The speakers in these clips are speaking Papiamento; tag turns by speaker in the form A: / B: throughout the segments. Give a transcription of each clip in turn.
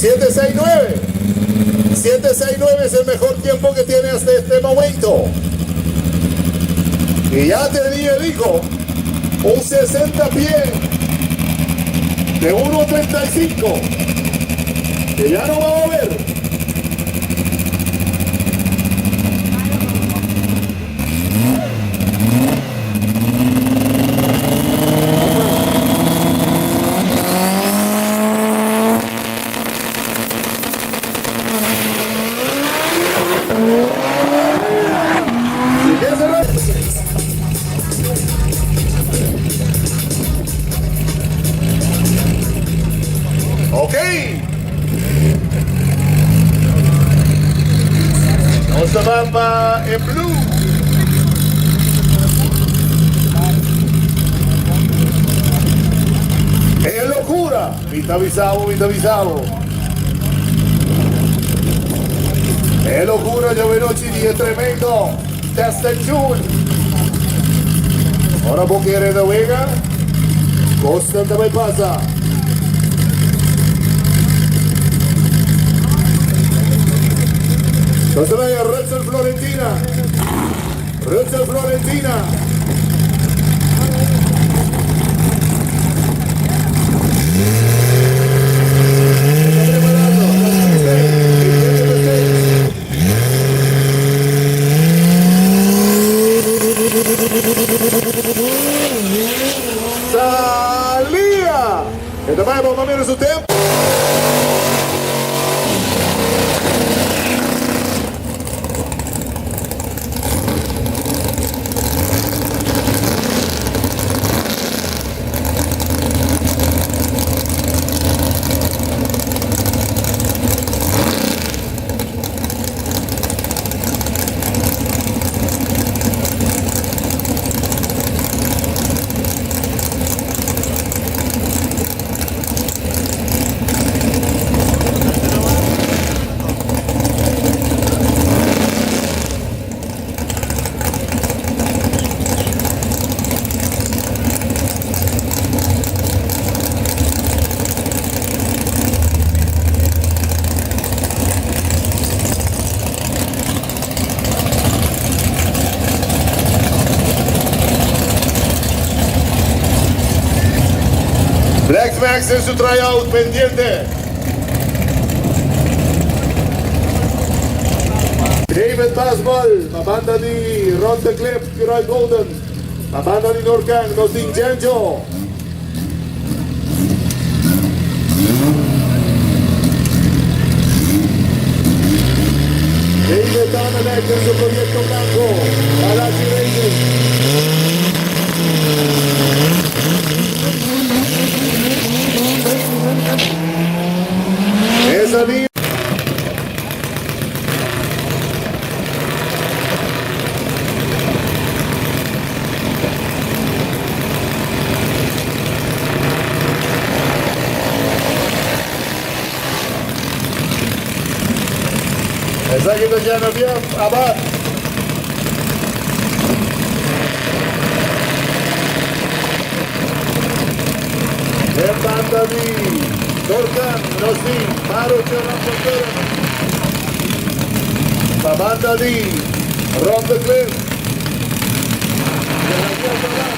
A: 769. 769 es el mejor tiempo que tiene hasta este momento. Y ya tenía el hijo un 60 pies de 1.35 que ya no va a mover. ¿Y qué se lo- Ok. Nos ta ban pa e blue. E locura! Mi ta bisa bo, mi ta bisa bo. E locura djawe nochi di e tremendo Test and Tune. Ora bo kere na wega, cosnan ta bay pasa. Nos ta bay Rutsel Florentina. Rutsel Florentina. Está preparando. Intento mistake. Salida! E ta bai bo mira su tempo. Black Max den su tryout pendiente. David Basbal, pa banda di Ron de Cliff, Kiroy Golden, pa banda di Norcan, nos tin Janjo. David Domenech den su proyecto blanco, Palacio Racing. Esa ni. Esaki ta Genevieve Abad. Den banda di Dorcan nos tin Maro Cherramponteren. Pa banda di Ron de Cliff. Genevieve Abad.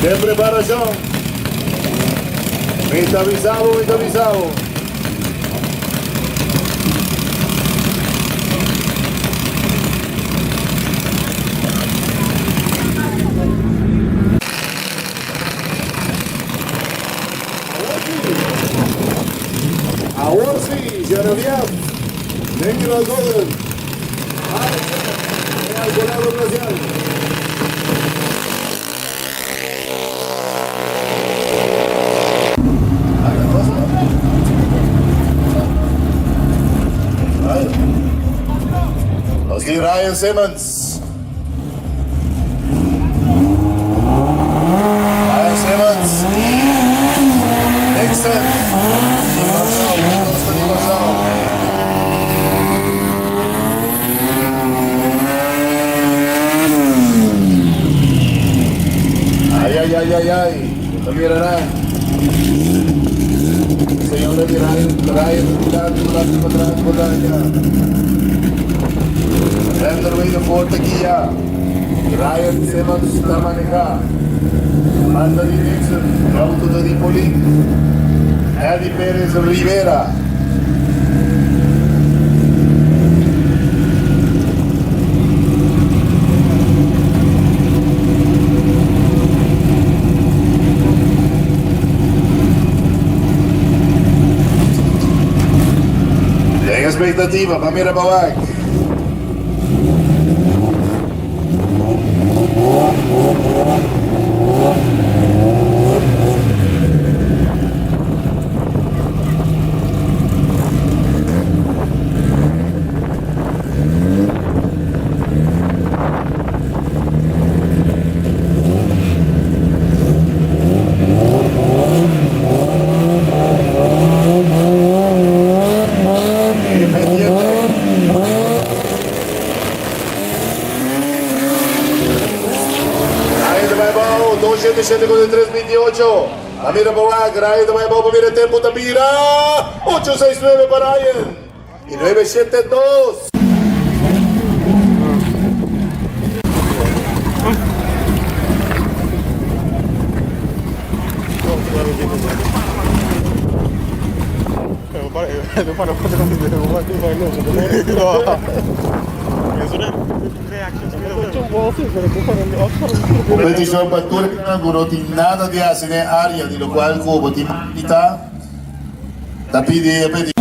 A: Den preparacion. Mi ta bisa bo, mi ta bisa bo. Awor si, Genevieve, Nicolas Golden, Alex, e Alcolado Glacial. Ryan Simmons. Ryan Simmons i Nixon di Kòrsou, di Costa di Kòrsou. Ai ai ai ai ai, ta mira nan. Señora di Ryan, Ryan ta tirando durante patras montaña. Render Wedervoort ta guia. Ryan Simmons ta maneha. Banda di Nixon, e auto ta di Polin. Eddie Perez Rivera. Den expectativa pa mira pa wak. Ryan ta bai abao, dos shete shete kontra tres binti ocho. A mira pa wak, Ryan ta bai abao pa mira e tempu ta bira ocho seis nuebe pa Ryan i nuebe shete dos. Un peticion pa tur esnan cu no tin nada di haci den area di locual cu bo tin bita, ta pidi e peticion.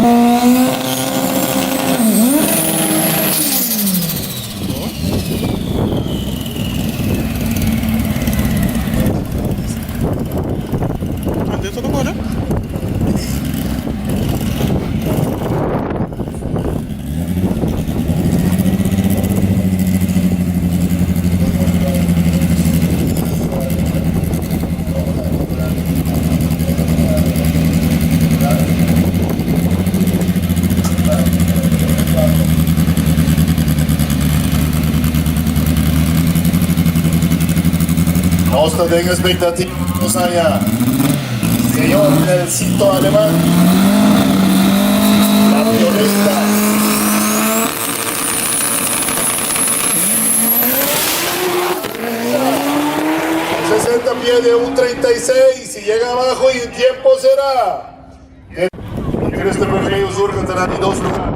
A: Nos ta den expectativa nos haña Señor Nelsito Alemán, La Violeta. 60 pie de un 36 y llega abajo y el tiempo será de Christopher J. Zurga será de dos lugar.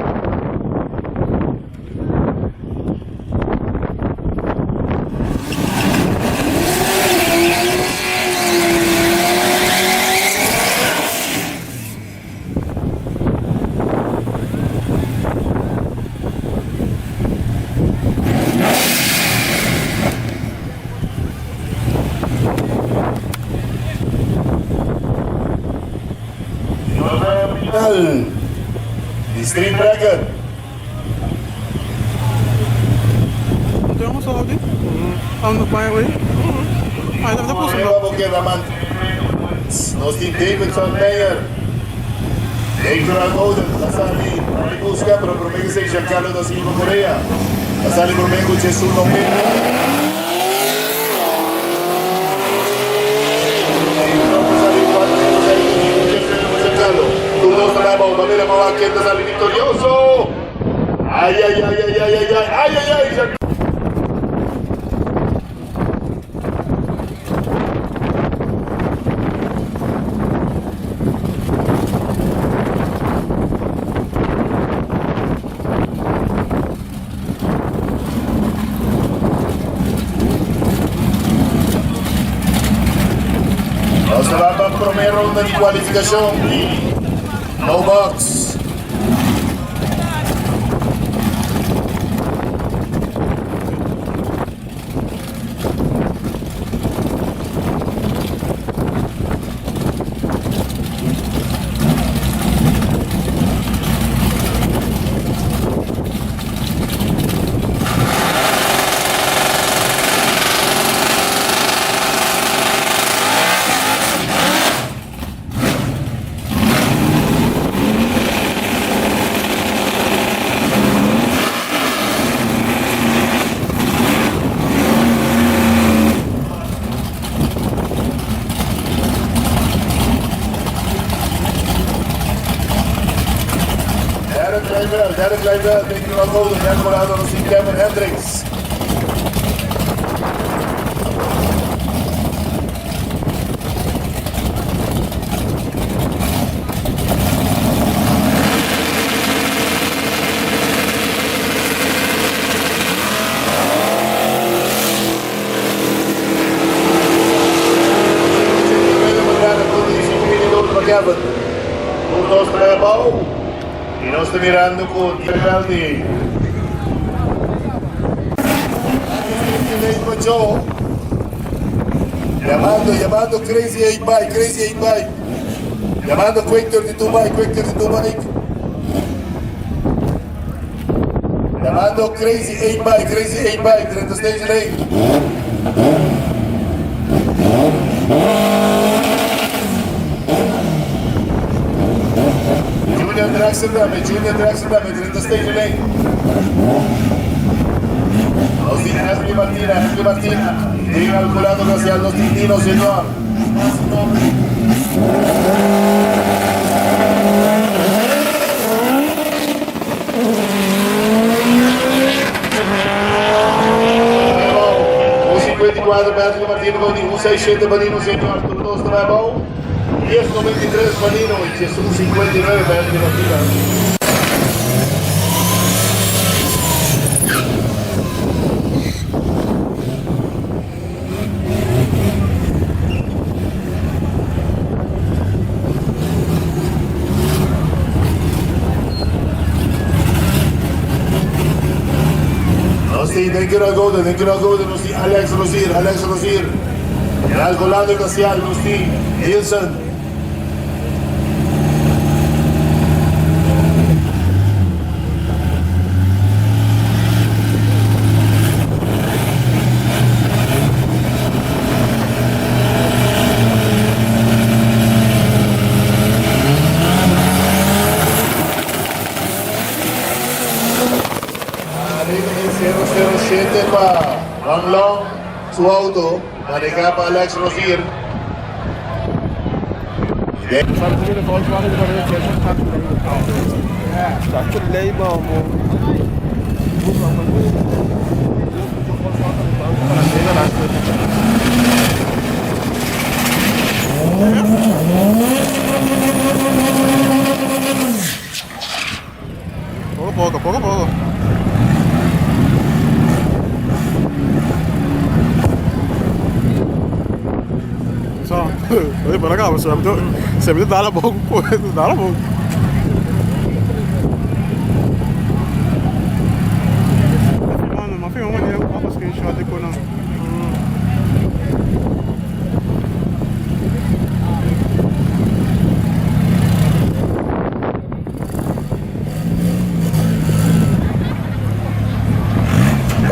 A: Final di Street Bracket. Nos tin Davidson Meyer, Hector Algoden ta sali bai busca pero prome que esey Giancarlo da Silva Correa ta sali prome cu Jesus Noguera. Davidson ta sali cuatro ta sali cu Giancarlo. Tur dos ta bai abao pa mira pa wak ken ta sali victorioso. Ay ay ay ay ay ay ay ay ay ay Giancarlo. Nos ta bai pa prome ronda di kualifikashon di No Box. Kleinveld, Derek Kleinveld, den Krual Golden, den Colorado nos tin Kevin Hendricks. Y nos ta mirando cu penalty. Yamando, yamando Crazy 8 Bike, Crazy 8 Bike. Yamando Quick 32 Bike, Quick 32 Bike. Yamando Crazy 8 Bike, Crazy 8 Bike, drenta stage lane. Junior Dragster tambe, Junior Dragster tambe, drenta stage lane. Nos tin Ashley Martina, Ashley Martina, den alculado glacial nos tin Nino Señor. Un 54 pa Ashley Martina con di un 67 pa Nino Señor. Tur dos ta bai abou. 10.93 pa Nino y 11.59 pa Ashley Martina. Nos tin den Kira Golden, den Kira Golden nos tin Alex Rosier, Alex Rosier. Den Alcolado Glacial nos tin Nilson. 007 pa Van Long, su auto, maneha pa Alex Rosier.
B: Poco poco, poco poco. So, oye, por acá, se me se me da la boca, da la boca. Mano, ma filma maneira, uma screenshot e não.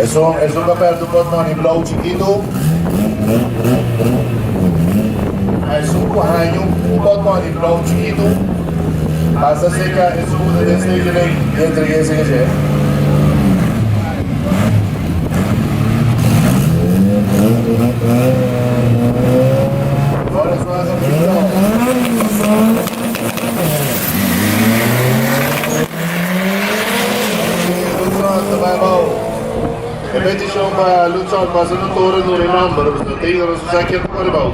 A: Esun, esun ta perde un portmoni blauw chikitu. Esun ku haña un portmoni blauw chikitu, pasa serka esun ku ta den stekeling i entreg'é esei dje. Ora esun hasa pintó. Lutson ta bai abou. E petishon pa Lutson pasa no tora duna e nomber, pasobra Taylor no sa ken ta kore bou.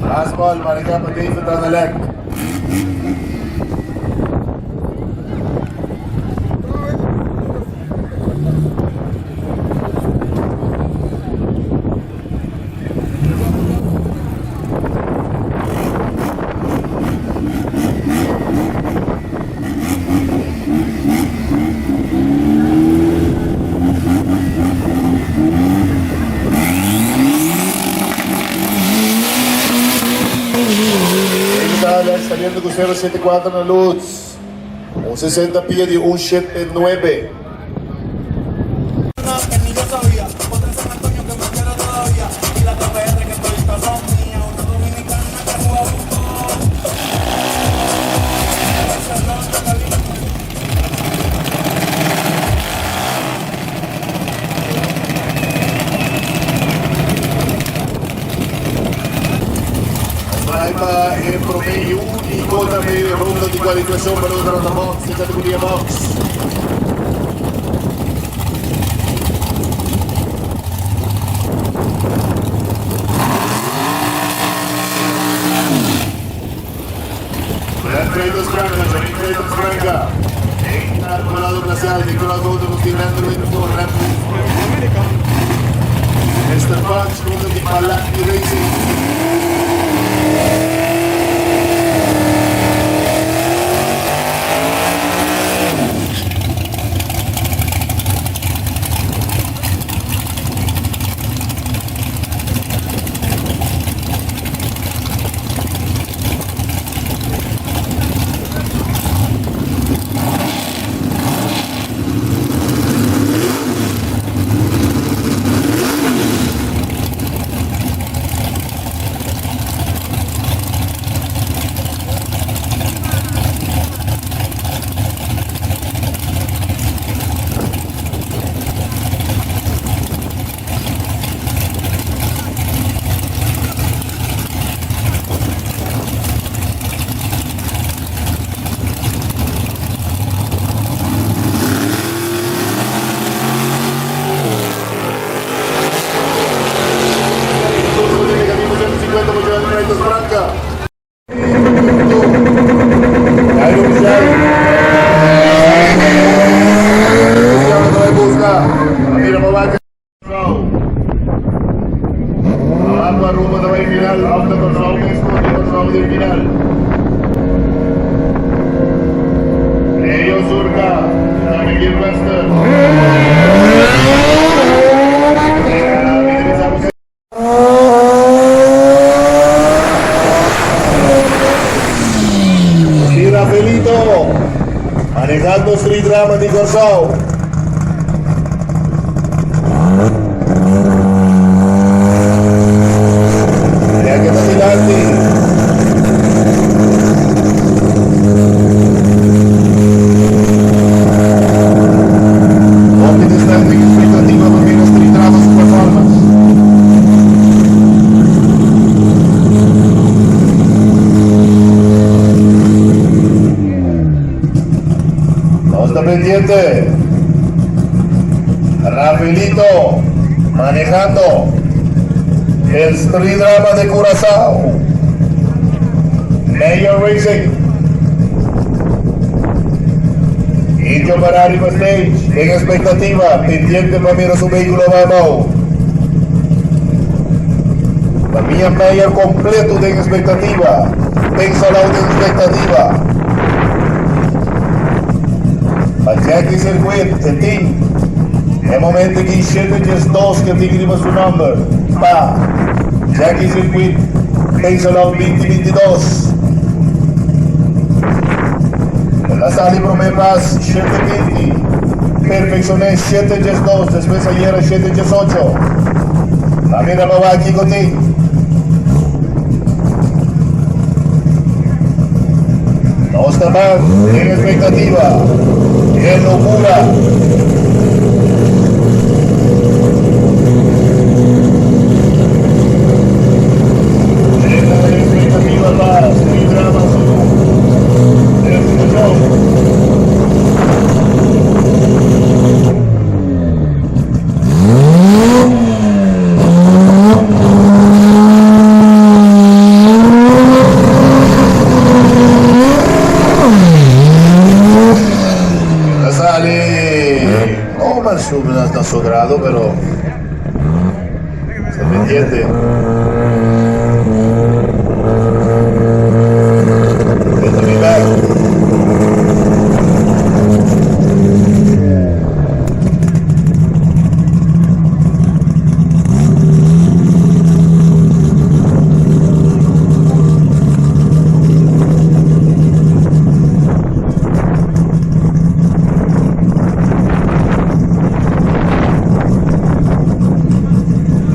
A: Last ball marika pa David Anelek. David saliendo cu 074 na luz. Un 60 pia di un 79. bai pa e promé i úniko tambe ronda di kualifikashon pa loke ta trata box, e kategoria box. Brad Freitas Franca, Johnny Freitas Franca. Einar Colado Glacial, Nicolas Golden, nos tin Randall Winterford, Randall Mr. Punch, contra di Palaki Racing. Abajo Aruba ta bai final of ta Kòrsou mes ku di Kòrsou den final. Leo Zurka ta Miguel Wester. Di Rafaelito manejando Street Drama di Kòrsou. Ya que ta dilanti. Hopi ta sta den expectativa pa mira Street Drama su performance. Nos ta pendiente. Rafaelito manejando el Street Drama de Curazao. Mayor Racing. Indio para riba stage en expectativa, pendiente pa mira su vehículo babo. Famia Meyer completo den expectativa. Pensalao den expectativa. Pa Jackie Circuit, e tin e momento aki 712 ke tin riba su nomber. Pa Jackie Circuit, Pensalao 2022. El a sali prome pas 720, perfeccioné 712, despues ayera 718. Ta mira pa wak kiko tin. Nos ta ban den expectativa, den locura. Den expectativa pa Street Drama su presentacion. Ta sali no mas na su grado pero ta pendiente. Good to be back.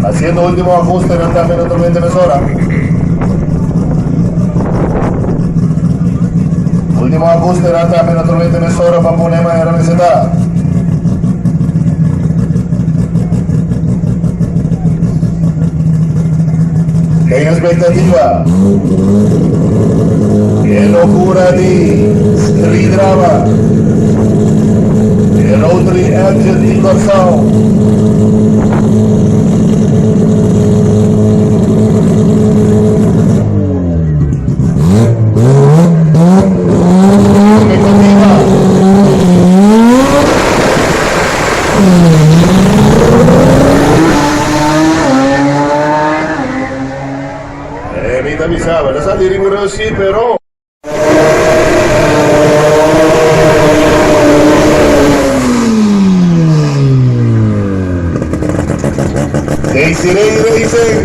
A: Haciendo último ajuste también naturalmente mesora. Último ajuste también naturalmente mesora para poner manera meseta. Den expectativa. E locura di Street Drama. E Rotary Engine di Kòrsou. Eh, mi ta bisa, bo ta sali riba un sí, pero. Desiree Racing.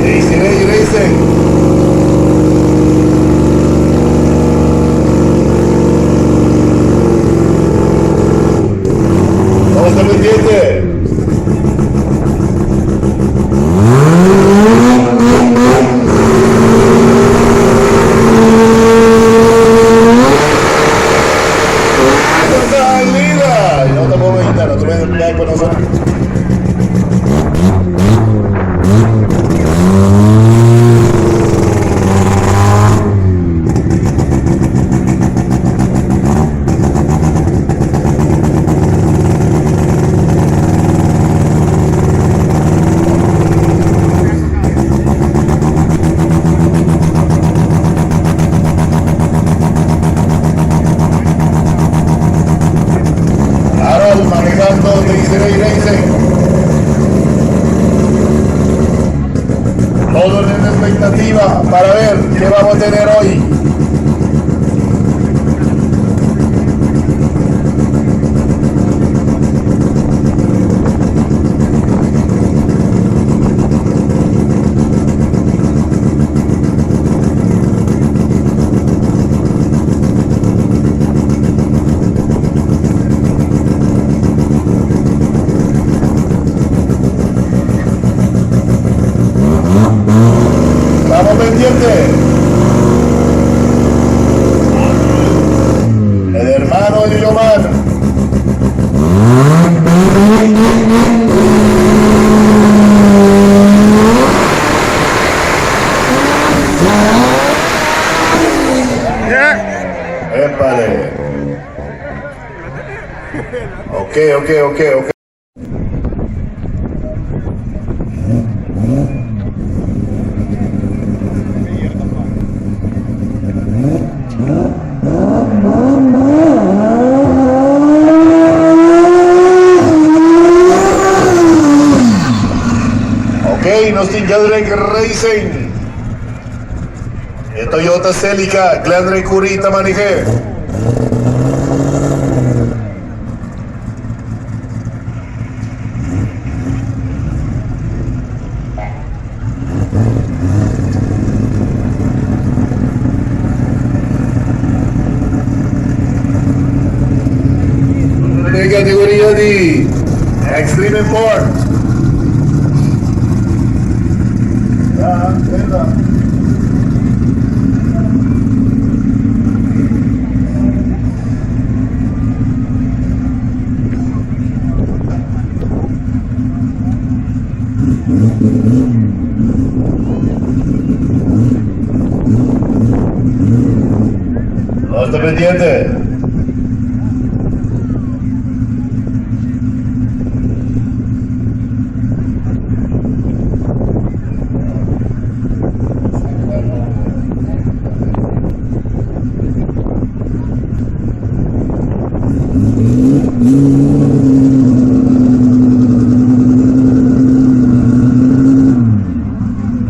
A: Desiree Racing. Nos ta pendiente. Salida! Y no ta bon ainda, no ta bek pa nos. Harold manejando Desiree Racing. Todo en expectativa para ver qué vamos a tener hoy. Estamos pendientes. El hermano de Yomar. Épale. Ok, ok, ok, ok. Ok, nos tin Glenrek Racing. E Toyota Celica, Glenrek Curita manejé. Den categoria di Extreme Import. Ja, verdad. Nos ta pendiente.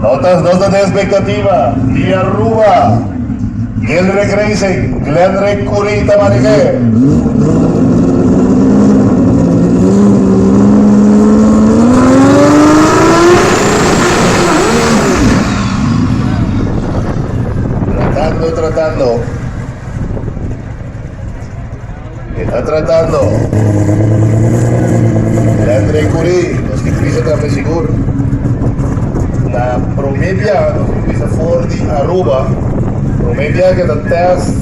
A: Notas, notas de expectativa. Di Aruba. Gilrek Racing, Glenrick Curita manejé. tambe sigur. Na prome biaha nos tin bisa for di Aruba, prome biaha ke ta test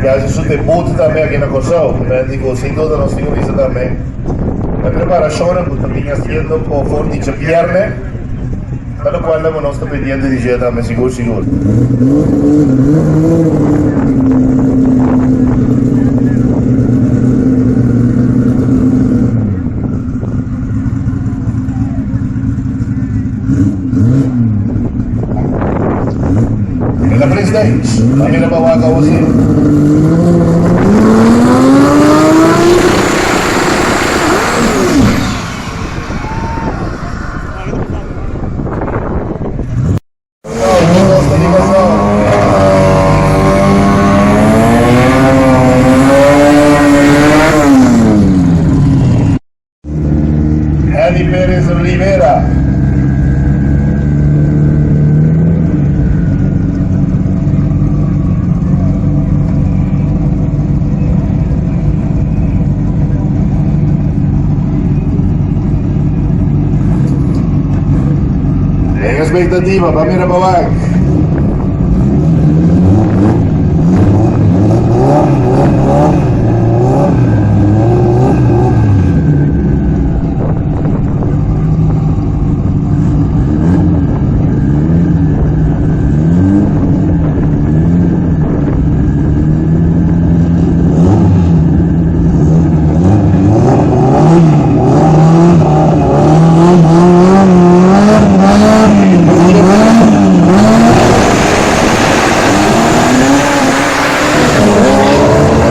A: i hasi su debut tambe aki na Kòrsou. Mi digo sin duda nos tin ku bisa tambe e preparashonnan ku ta bin hasiendo for di djabièrnè ta lokual ku nos ta pendiente di dje tambe sigur sigur. La presidente, Camila Bawaga José. Andy Perez Rivera. Den expectativa pa mira pa wak.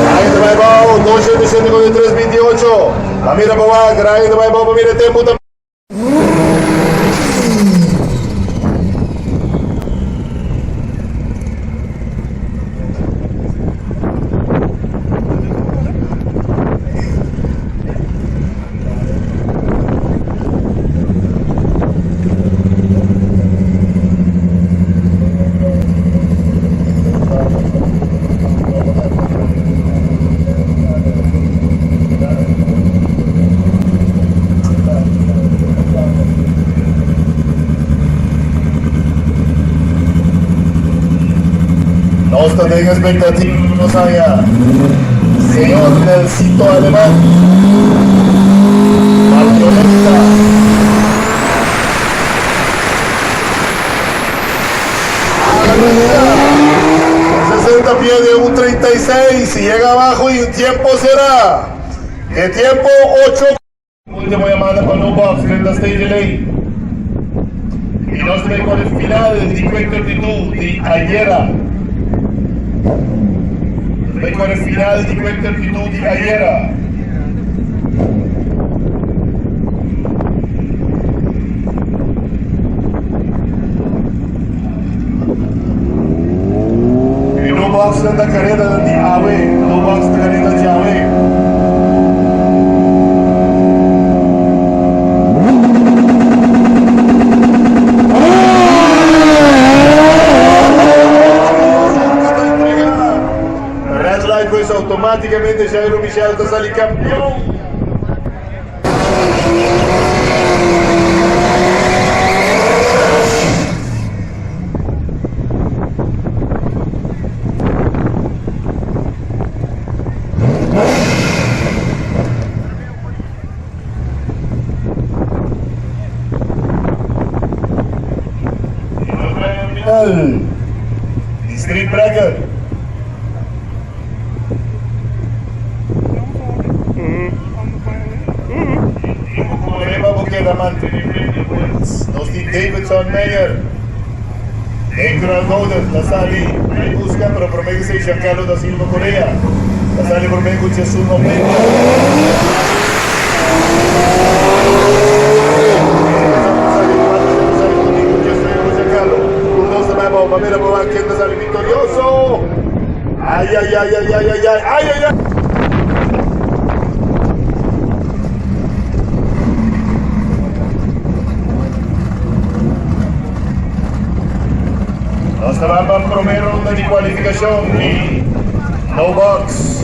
A: Ahí ta bai bou, 207 con 328. Pa mira pa wak, ahí ta bai bou pa mira tempo ta. Nos ta den expectativa nos haya Señor Nelsito Alemán. Marioneta. 60 pies de un 36 y llega abajo y un tiempo será. De tiempo 8. Último llamada para no box, frente a Stage Lane. Y nos trae con el final de Quick 32 de Ayera. Trae con el final de Quick 32 de Ayera. E no box ta careda di awe, no box ta careda di awe. Red light pues automáticamente Jairo Michel ta sali campeón. Street Bracket. Problema bo keda mantene frente pues. Nos tin Davidson Meyer. Hector Golden ta sali bai busca pero prome que esey Giancarlo da Silva Correa ta sali prome cu Jesus Noventa. Victorioso! Ay, ay, ay, ay, ay, ay, ay, ay, ay, ay. Nos ta pa prome ronda di cualificacion di No Box.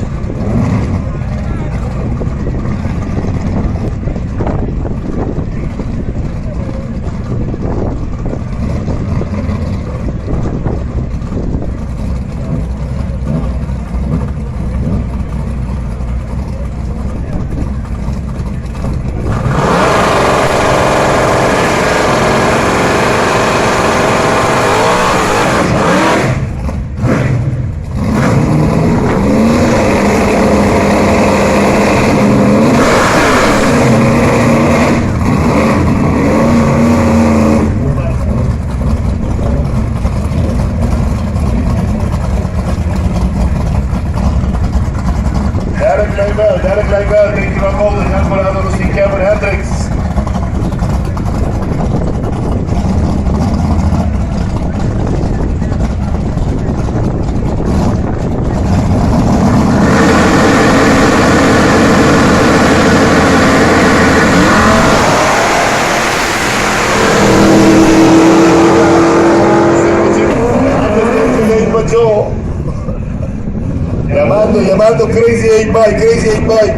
A: Yamando Crazy 8 Bike, Crazy 8 Bike.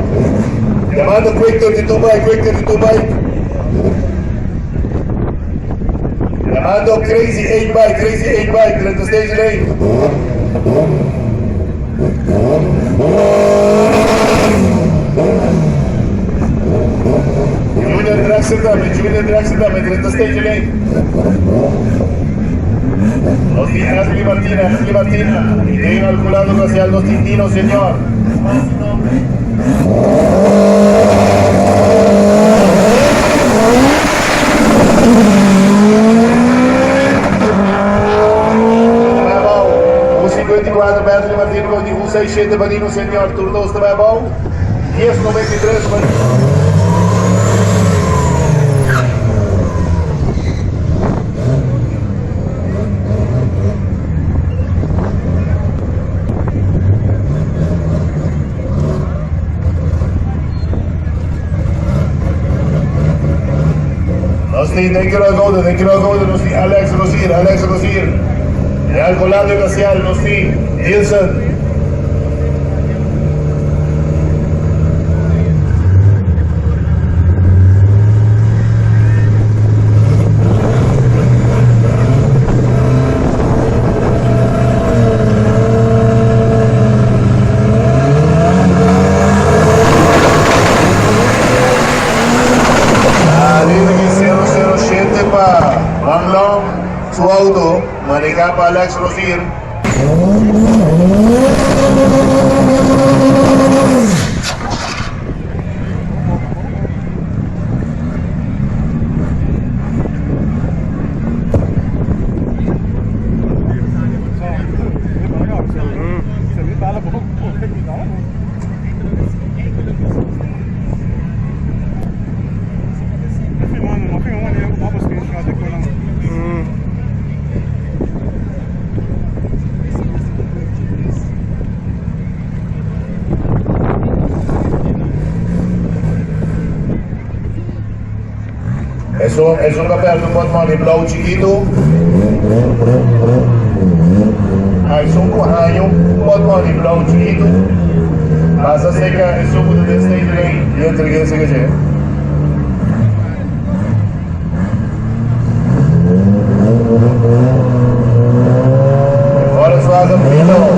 A: Yamando Quick 32 Bike, Quick 32 Bike. Yamando Crazy 8 Bike, Crazy 8 Bike, drenta stage lane. Junior Dragster tambe, Junior Dragster tambe, drenta stage lane. Nos tin Ashley Martina, Ashley Martina. Y den Alculado Glacial nos tin Dino Señor. Ta bai abou. Un 54 pa Ashley Martina, nos tin un 67 pa Dino Señor. Tur dos ta bai abou. 10.93 pa Dino. Nos tin den Kiro Golden, den Kiro Golden nos tin Alex Rosier, Alex Rosier. De Alcolado Glacial nos tin Nilsen. Alina ki 007 pa Van Long su auto maneha pa Alex Rosier. Esun, esun ta perde un portmoni blauw chikitu. A esun ku haña un portmoni blauw chikitu, pasa seka esun ku ta den stage lane i entreg'é seka dje. Volkswagen Beetle.